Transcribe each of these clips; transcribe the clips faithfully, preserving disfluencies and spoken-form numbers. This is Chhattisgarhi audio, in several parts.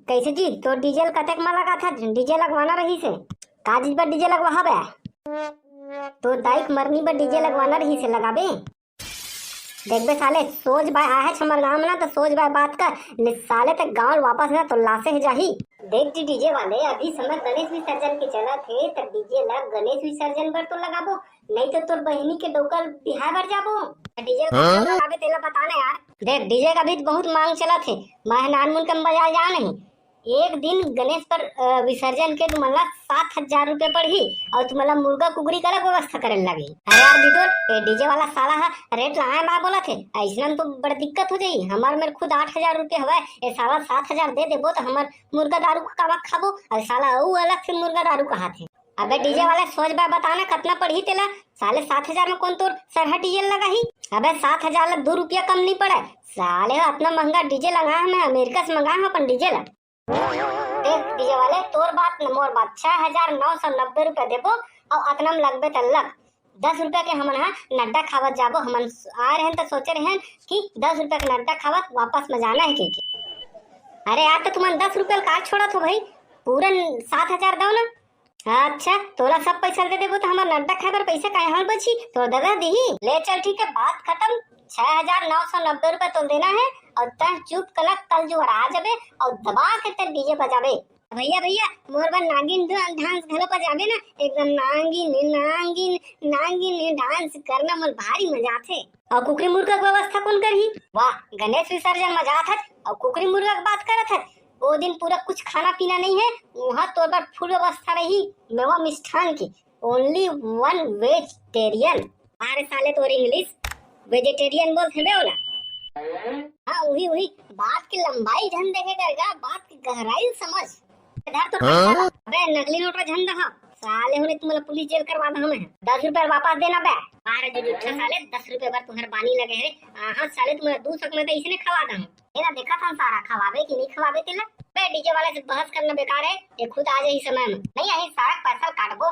कैसे जी, तो डीजल कतेक में लगा था? डीजल लगवाना रही से, का चीज बर डीजल लगवा हवे? तो दाई के मरनी बर डीजल लगवाना रही से, लगाबे? देखबे साले, सोच बाय आहे हमर गांव में ना, तो सोच बाय बात कर, नहीं साले तक गांव वापस ना तो लासे ही जाही। देख जी डीजे वाले, अभी समय गणेश विसर्जन के चलत हे, त डीजे ला गणेश विसर्जन बर तो लगाबो, नहीं तो तोर बहिनी के डौका बिहाय बर जाबो। डीजे ला हाँ? लगाबे तेला बता ना यार। देख डीजे का भी बहुत मांग चलत हे, मैं नानमुन के बजाय जा नहीं। एक दिन गणेश पर, अ, विसर्जन के तुमन ला सात हजार रुपया पड़ही और तुमन ला मुर्गा कुकरी का अलग व्यवस्था करे लगी। अरे यार बिटोर, ये डीजे वाला साला हा रेट लाए बा बोलत हे, ऐसना में तो बड़ दिक्कत हो जाई। हमार मेर खुद आठ हजार रुपया हवय, ये साला सात हजार दे देबो तो हमार मुर्गा दारू का कावा खाबो, और साला अउ अलग से मुर्गा दारू कहाथे। अबे डीजे वाले सोच बा बताना कतना पड़ही तेला, साले सात हजार में कौन तोर सरहा डीजे लगाही? अबे सात हजार ला दो रुपया कम नहीं पड़े, साले हो अतना महंगा डीजे लगा है, मैं अमेरिका से मंगा हूँ अपन डीजे ला। देख डीजे वाले, तोर बात न मोर बात, छह हजार नौ सौ नब्बे रुपया देबो और अतना में लगबे त लग। दस रुपया के हमन हा नड्डा खावत जाबो। हमन आए रहन त सोचे रहन कि दस रुपया के नड्डा खावत वापस में जाना है कहिके। अरे यार, तो तुमन दस रुपया का छोड़त हो भाई, पूरा सात हजार दो ना। अच्छा, तोला सब पैसा दे देबो तो हमार नड्डा खाए बर पैसा काहे हमर बची? तोर दादा दीही। ले चल ठीक है, बात खत्म। छह हजार नौ सौ नब्बे रुपया तोल देना है और तह चुप कलक कल जुहर आ जाबे और दबा के तेर डीजे बजाबे। भैया भैया, मोर बर नागिन डांस घलो बजाबे ना, एकदम नागिन नागिन नागिन डांस करना मोर भारी मजा आथे। और कुकरी मुर्गा के व्यवस्था कौन करही? वाह, गणेश विसर्जन मजा आथे और कुकरी मुर्गा के बात करत है। ओ दिन पूरा कुछ खाना पीना नहीं है, वहाँ तोर बर फुल व्यवस्था रही, मेवा मिष्ठान की। Only one vegetarian। अरे साले तोर इंग्लिश वेजिटेरियन बोलथे बे ओला। हाँ उही उही, बात की लंबाई झन देखे कर गा, बात की गहराई समझ। इधर तो हाँ? अबे नकली नोट ला झन दहा, साले होने तुमला पुलिस जेल करवा दहा मैं। दस रुपया वापस देना बे। अरे जो जुट्ठा साले, दस रुपया बर तुम्हारे बानी लगे है। हाँ साले तुम्हारा दू सक में तो इसने खवा दहा। ये ना देखा था सारा खवाबे कि नहीं खवाबे तेला। बे डीजे वाले से बहस करना बेकार है, ये खुद आ जाही समय में। नहीं आई सारा पैसा काटबो।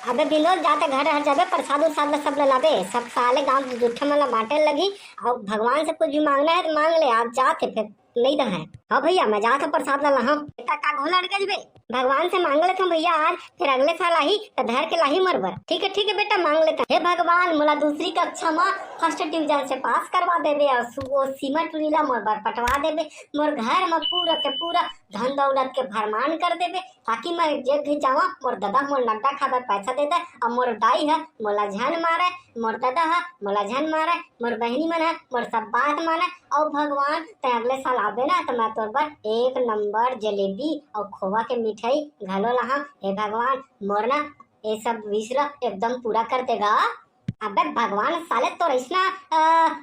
अबे बिनोद जाते घर हर जाबे, प्रसाद उरसाद ला सब ला लाबे, सब साले गांव के जुट्ठा मन ला बांटे लगी। और भगवान से कुछ भी मांगना है तो मांग ले, आज जाते फिर नहीं दहा है। हाँ भैया, मैं जात हूँ प्रसाद ला लाहूं। बेटा का घोला अड़ गजबे? भगवान से मांग लेथन भैया आज, फिर अगले साल आही त धर के लाही मोर बर। ठीक है, ठीक है बेटा, मांग लेथन। हे भगवान, मोला दूसरी कक्षा मा फर्स्ट डिवीजन से पास करवा देबे और सु-, वो सीमा टूरी ला मोर बर पटवा देबे। मोर घर मा पूरा के पूरा धन दौलत के भरमान कर देबे, ताकि मैं जेठ भी जावा, मोर दादा मोर नड्डा खाबर पैसा दे दे, और मोर दाई है मोला झन मारे, मोर दादा है मोला झन मारे, मोर बहिनी मन है मोर सब बात माने। और भगवान, तै अगले साल आबे ना, तो मैं तोर बर एक नंबर जलेबी और खोवा के मिठाई घलो लाहा। हे भगवान, मोर ना ये सब विश ला एकदम पूरा कर देगा। अबे भगवान, साले तोर अइसना, अ,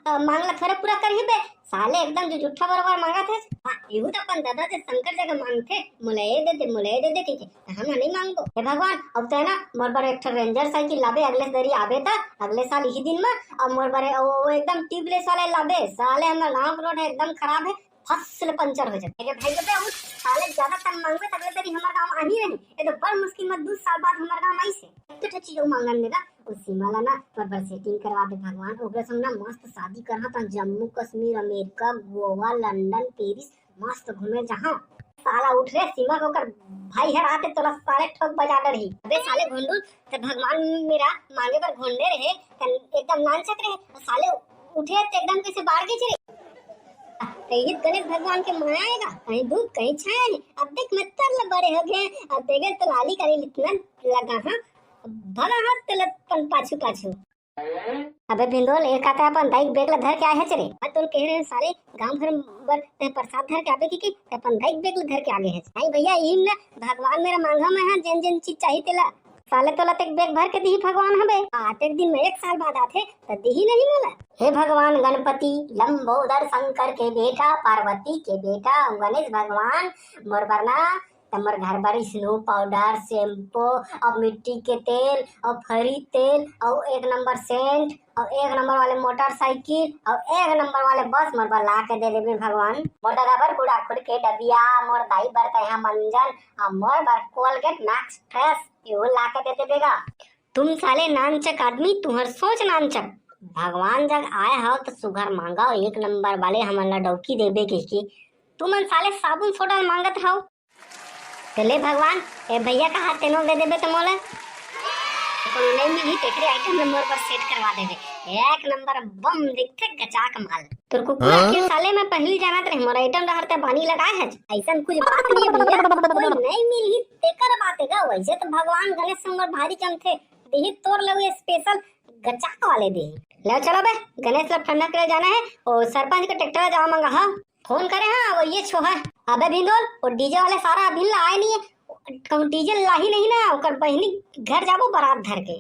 अ, मांग ला थोड़े पूरा करही बे। साले एकदम जो जुट्ठा बरोबर मांगत हे। हाँ, इहू तो अपन दादा से शंकर जगह मांगथे, मोला ये दे दे, मोला ये दे दे, ठीक है, तो हम नहीं मांगबो। हे भगवान, अब तो है ना, मोर बर एक ठो रेंजर साइकिल लाबे, अगले दरी आबे त, अगले साल इही दिन में, और मोर बर वो, वो एकदम ट्यूबलेस वाला लाबे। साले हमर गांव के रोड है, एकदम खराब है, फस ले पंचर हो जाथे। अरे भाई, बे, उठ, साले ज्यादा तंग मांगबे, त अगले दरी हमर गांव आही रही। ये तो बड़ मुश्किल में दू साल बाद हमर गांव आइस हे। एक तो ठो चीज अउ मांगन दे गा, उस सीमा ला ना, पर बर सेटिंग करवा दे भगवान, ओकरे संग ना मस्त शादी करहा, त Jammu Kashmir, America, Goa, London, Paris, मस्त घूमे जहां। साला उठ रे सीमा के, ओकर भाई हर आते तोला साले ठोक बजा डरही। अबे साले भोंडू, ते भगवान मेरा मांगे बर घोंडे रहे, तन एकदम नानचक रहे, साले उठे ते एकदम कैसे बाढ़ गए रे। कहीं गणेश भगवान के माया आएगा, कहीं धूप, कहीं छाया नहीं। अब देख मैं तर ले बड़े हो गए, अब देखे तो लाली का इतना लगा, हाँ, भगा हाथ तेल अपन पाछू पाछू। अबे भिंदोल, एक आता अपन दाई के बेग ला धर के आए हच रे। मैं तोल कह रहे साले, गांव भर बर ते प्रसाद धर के आबे की, की ते अपन दाई के बेग ला धर के आगे हच। नहीं भैया, इम ना भगवान मेरा मांगा मैं, हाँ, जेन जेन चीज चाहिए तेला। साले तोला तेक बेग भर के दिही भगवान हबे। आतेक दिन में एक साल बाद आथे, त दिही नहीं मोला। हे भगवान गणपति, लंबोदर शंकर के बेटा, पार्वती के बेटा, गणेश भगवान, मोर बर ना, त मोर घर बर स्नो पाउडर, शैम्पू, और मिट्टी के तेल, और फरी तेल, और एक नंबर सेंट, और एक नंबर वाले मोटरसाइकिल, और एक नंबर वाले बस मोर बर ला के दे देबे भगवान। मोर दादा बर गुड़ाखुर के डबिया, मोर दाई बर तैहा मंजन, और मोर बर कोलगेट मैक्स फ्रेश, इहो ला के दे देबे गा। तुम साले नानचक आदमी, तुम्हर सोच नानचक। भगवान जग आए हव त सुघर मांगव, एक नंबर वाले हमन ला डौकी देबे कहिके। तुमन साले साबुन सोडा ल मांगत हव। त ले भगवान, ए भैया कहा तेनो दे देबे त मोला। कोनो नइ मिलही, तेकरे आइटम ल मोर बर सेट करवा देबे। एक नंबर बम दिखथे, गचाक माल। तोर कुकुर के साले, मैं पहिली जानत रहे, मोर आइटम डहर ते बानी लगाए हच। अइसन कुछ बात नइ हे भैया, कोई नइ मिलही तेकर बात हे गा। वइसे त भगवान गणेश संग मोर भारी जमथे, दिही तोर लगे स्पेशल गचाक वाले दिही। ले चलो बे, गणेश ल ठंडा करे जाना हे, ओ सरपंच के ट्रैक्टर जावा मंगा हा। फोन करे हा, वो ये छो हे। अबे भिंडोल, वो डीजे वाले सारा अभी ला आए नइ हे। कहूँ डीजे लाही नहीं ना, ओकर बहिनी घर जाबो बारात धर के।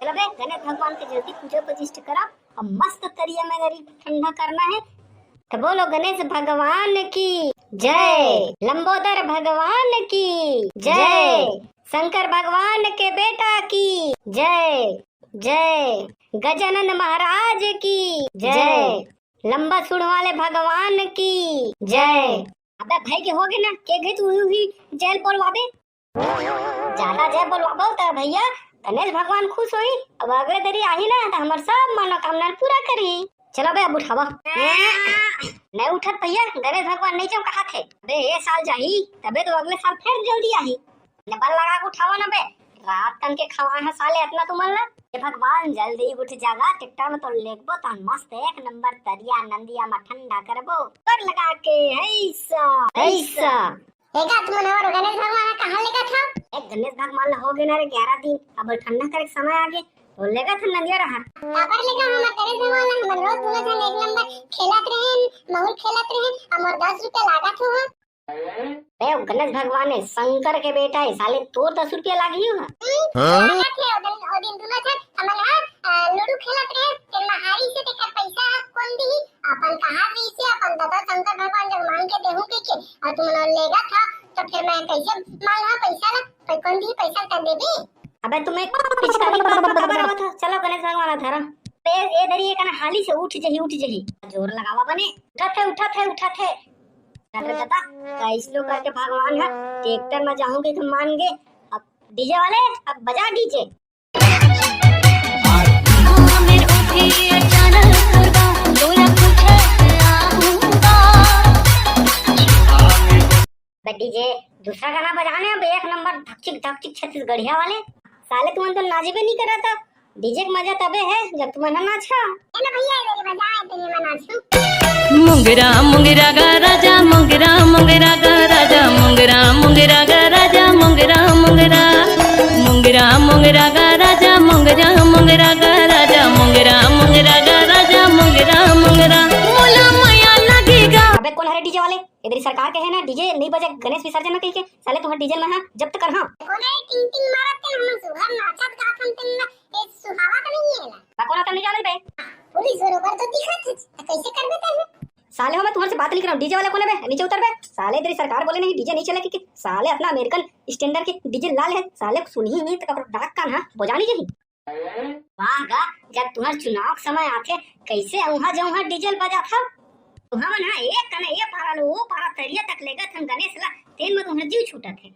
चलो बे, गणेश भगवान के जल्दी पूजा प्रतिष्ठा करा, अब मस्त तरिया में गरी ठंडा करना हे। तो बोलो गणेश भगवान की जय, लंबोदर भगवान की जय, शंकर भगवान के बेटा की जय, जय गजानंद महाराज की जय, लंबा सूंड वाले भगवान की जय। अबे भाई के होगे ना, के घे तू ही जेल बोलवाबे। ज्यादा जय बोलवाबो त भैया गणेश भगवान खुश होही। अब अगले दरी आही ना त हमर सब मनोकामना पूरा करही। चलो बे अब उठावा। नहीं उठत भैया, गणेश भगवान नहीं जम कहा थे। अबे ये साल जाही तबे तो अगले साल फिर जल्दी आही। ने बल लगा के उठावा ना बे, रात कन के खवाए हा साले अतना तुमन ला। ये भगवान जल्दी उठ जागा, ट्रैक्टर में तो लेगबो त मस्त एक नंबर तरिया नंदिया में ठंडा करबो। कर लगा के ऐसा ऐसा। एका तुमन और गणेश भगवान कहाँ लेगा था? ए गणेश भगवान ला होगे ना रे ग्यारह दिन, अब ठंडा करे के समय आगे, तो लेगा था नंदिया रहा। काबर लेगा हमर गणेश भगवान ला? हमर रोज दोनों जन एक नंबर खेलत रहे, महुर खेलत रहे, हमर दस रुपया लागत हो। ए गणेश भगवान हे, शंकर के बेटा हे, साले तोर दस रुपया लागही हो। लागत हे, ओ दिन, ओ दिन दोनों जन हमन हा, अ, लूडो खेलत रहे, तेन में हारी से तेकर पैसा कोन दिही? अपन कहा रहिसे, अपन दादा शंकर भगवान जग मांग के देहूं कहिके, अउ तुमन लेगा था, तो फिर मैं कैसे मांग हा पैसा ला? कोई कोन दिही पैसा त देबे? अबे तुम एक पिचकारी बात में खबर आवत हो। चलो गणेश भगवान ला धरा। ए, ए दरी एक ना हाली से उठ जही, उठ जही। जोर लगावा बने। उठत हे, उठत हे, उठत हे। अरे दादा, कैस लो करके भगवान ह ट्रैक्टर में जाहूं कहिके मान गे। अब डीजे वाले, अब बजा डीजे। बे डीजे, दूसरा गाना बजाने अब एक नंबर धकचिक धकचिक छत्तीसगढ़िया वाले। साले तुमन तो नाचबे नहीं करा था। डीजे के मजा तबे हे जब तुमन ना नाचा। ए ना भैया, ए दरी बजा, ए दरी मैं नाचूं। मुंगरा मुंगरा गा राजा, मुंगरा मुंगरा गा राजा, मुंगरा मुंगरा गा राजा, मुंगरा मुंगरा। मुंगरा मुंगरा गा राजा, मुंगरा मुंगरा गा राजा, मुंगरा मुंगरा गा राजा, मुंगरा मुंगरा। मोला मया लगेगा। अबे कौन हरे डीजे वाले? ए दरी सरकार कहे ना डीजे नहीं बजे गणेश विसर्जन में कहिके, साले तुम्हार डीजे में हाँ जब्त कर हाँ। कोने टिंग टिंग मारत के हमन सुघर नाचत गात हन तेन ए सुहावत नहीं है ना। बा कोन आता नहीं जाने बे। पुलिस बरोबर तो दिखत है, त कैसे करबे तैं? साले हो मैं तुम्हारे से बात नहीं कर रहा हूँ, डीजे वाला कोने बे, नीचे उतर बे। साले तेरी सरकार बोले नहीं डीजे नहीं चले कहिके, साले अपना अमेरिकन स्टैंडर्ड के डीजे लाल है, साले सुनही नहीं तो कपड़ा डाक कान हाँ बजानी जही। वाह गा, जब तुम्हार चुनाव के समय आथे, कैसे उहाँ जउहाँ डीजे ल बजाथव? तुहाँ मन हा एक कने ए पारा ले ओ पारा तरिया तक लेगत हन गणेश ला, तेन म तुम्हार जीव छूटत हे।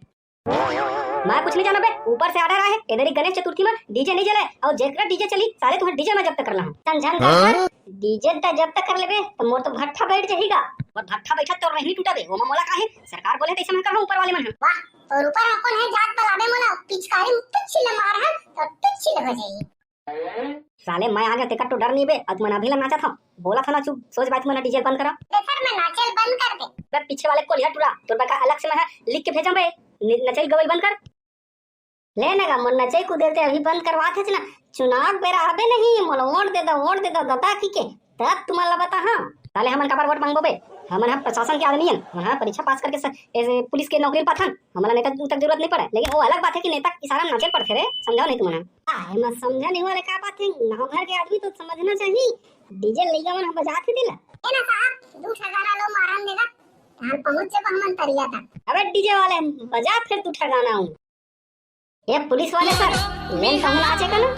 मैं कुछ नहीं जाना बे, ऊपर से ऑर्डर आए हे, ए दरी गणेश चतुर्थी में डीजे नहीं जले, अउ जेकरा डीजे चली, साले तुम्हार डीजे में जब्त कर ला हूँ। समझन का? हाँ? डीजे त जब्त कर लेबे, त मोर तो भट्ठा बैठ जाही गा। मोर भट्ठा बैठत तो नहीं टूटा बे, ओमा मोला काहे? सरकार बोले तैसे मैं करहूँ ऊपर वाले मन ह। वाह, तोर ऊपर में कौन है जात बलाबे मोला, पिचकारी में तुच्छी ले मार है, तो तुच्छी ले हो जाही। साले मैं आ गया, तेकर तो डर नहीं बे। अब तुमन अभी ला नाचत हो, बोला था ना चुप, सोच बात मन डीजे बंद करा। बे सर, मैं नाचल बंद कर दे। बे पीछे वाले कोलिया टूरा, तोर बका अलग से मैं है लिख के भेजम बे, नि-, नचई गवई बंद कर। ले ना गा, मोर नचई कूदे ते अभी बंद करवा थे ना, चुनाव बेरा हबे नहीं, मोला वोट दे दो, वोट दे दो, दता की के। तब तुमन ला बता, हाँ। साले हमन काबर वोट मांगबो बे? हमन ह प्रशासन के आदमी हन, हमन ह परीक्षा पास करके स-, ए, पुलिस के नौकरी पाथन, हमन ला नेता तक जरूरत नहीं पड़े। लेकिन वो अलग बात है कि नेता के इशारा में नाचे पड़थे रे, समझाओ नहीं तुमन ह। आ, एमा समझा नहीं वाले का बात है, गाँव घर के आदमी तो समझना चाहिए। डीजे लइका मन ह बजात ही दिला। ए ना साहब, दू ठा गाना लो मारन देगा, तहान पहुंच जब हमन तरिया तक। अबे डीजे वाले, बजा फिर दू ठा गाना हूँ। ए पुलिस वाले सर, लेन कहूँ नाचे कनो?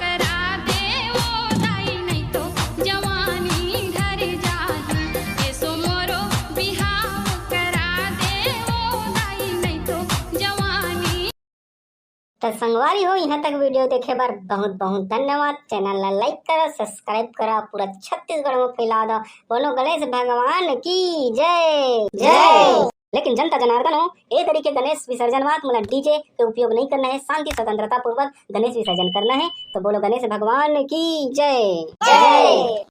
त तो संगवारी हो, यहाँ तक वीडियो देखे बर बहुत बहुत धन्यवाद। चैनल ला लाइक करा, सब्सक्राइब करा, पूरा छत्तीसगढ़ में फैला दो। बोलो गणेश भगवान की जय। जय। लेकिन जनता जनार्दन हो, ए तरीके गणेश विसर्जन वात मोला डीजे के उपयोग नहीं करना है, शांति स्वतंत्रता पूर्वक गणेश विसर्जन करना है। तो बोलो गणेश भगवान की जय। जय।